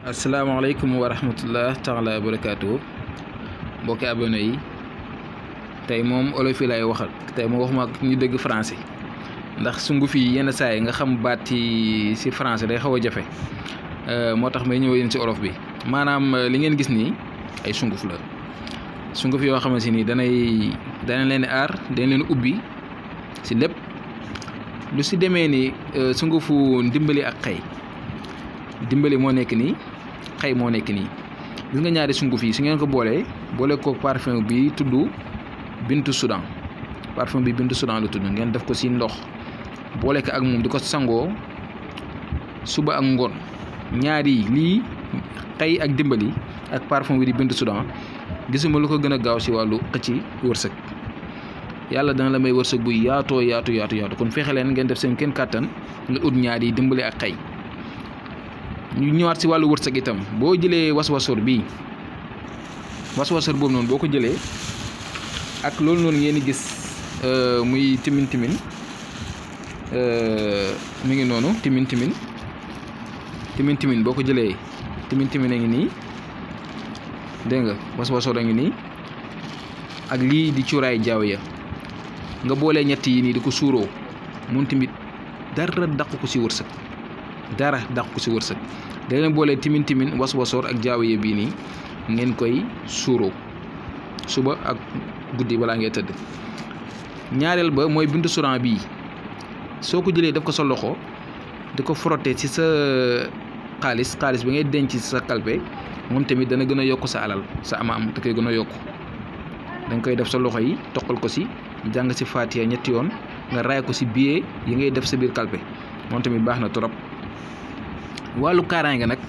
asalaamaaleykum wa rahmatullah taala wa barakaatu mbokki abonné yi tey moom olof yi lay waxal tey ma waxuma ak ñu dégg français ndax sunguf yi yenn saa yi nga xam baat yi ci français day xaw a jafe moo tax may ñëw yéen ci olof bi maanaam li ngeen gis nii ay sunguf la sunguf yoo xamante ni dana leen aar dañ leen ubbi ci lépp lu ci demee ni sungufu ndimbali ak xëy dimbali moo nekk nii xëy moo nekk nii gis nga ñaari sunguf yi su ngeen ko boole ko parfum bi tudd bintu Soudan parfum bi bintu Soudan la tudd ngeen def ko ci ndox boole ko ak moom di ko sangoo suba ak ngoon ñaari lii xëy ak dimbali ak parfum bi di bintu Soudan gisuma lu ko gën a gaaw ci wàllu xëcc wërsëg yàlla dana la may wërsëg bu yaatoo yaatu kon fexe leen ngeen def seen kenn kàttan nga ut ñaari dimbali ak xëy. ñu ñëwaat ci wàllu wërsëg itam boo jëlee waswasoor bii waswasoor boobu noonu boo ko jëlee ak loolu noonu ngeen di gis muy timin mi ngi noonu timin boo ko jëlee timin a ngi nii dégg nga waswasoor a ngi nii ak lii di cuuraay jaaw ya nga boolee ñett yi nii di ko suuroo moom tamit dara dàq ko ci wërsëg da leen boole timin waswasoor ak jaawiye bii nii ngeen koy suuroo suba ak guddi balaa ngay tëdd. ñaareel ba mooy bintu Soudan bii soo ko jëlee daf ko sa loxo di ko frotter ci sa xaalis bi ngay denc ci sa kalpe moom tamit dana gën a yokk sa alal sa am da koy gën a yokk da nga koy def sa loxo yi toqal ko ci jàng ci Faatiha ñetti yoon nga raay ko ci billet yi ngay def sa biir kalpe moom tamit baax na trop. wàllu kaaraange nag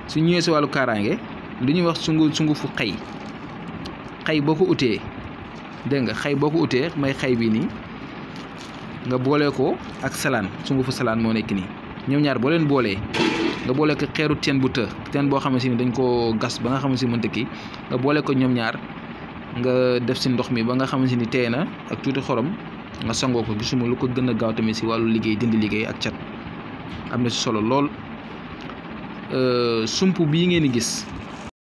su ñëwee si wàllu kaaraange lu ñuy wax sungufu xëy boo ko utee dégg nga xëy boo ko utee may xëy bii nii nga boole ko ak salaan sungufu salaan moo nekk nii ñoom ñaar boo leen boolee nga boole ko xeeru teen bu teen boo xamante ni dañ koo gas ba nga xamante ni mënta kii nga boole ko ñoom ñaar nga def si ndox mi ba nga xamante ni tey na ak tuuti xorom nga sangoo ko gisuma lu ko gën a gaaw tamit si wàllu liggéey dindi liggéey ak cat am na si solo lool. Sump bii ngeen di gis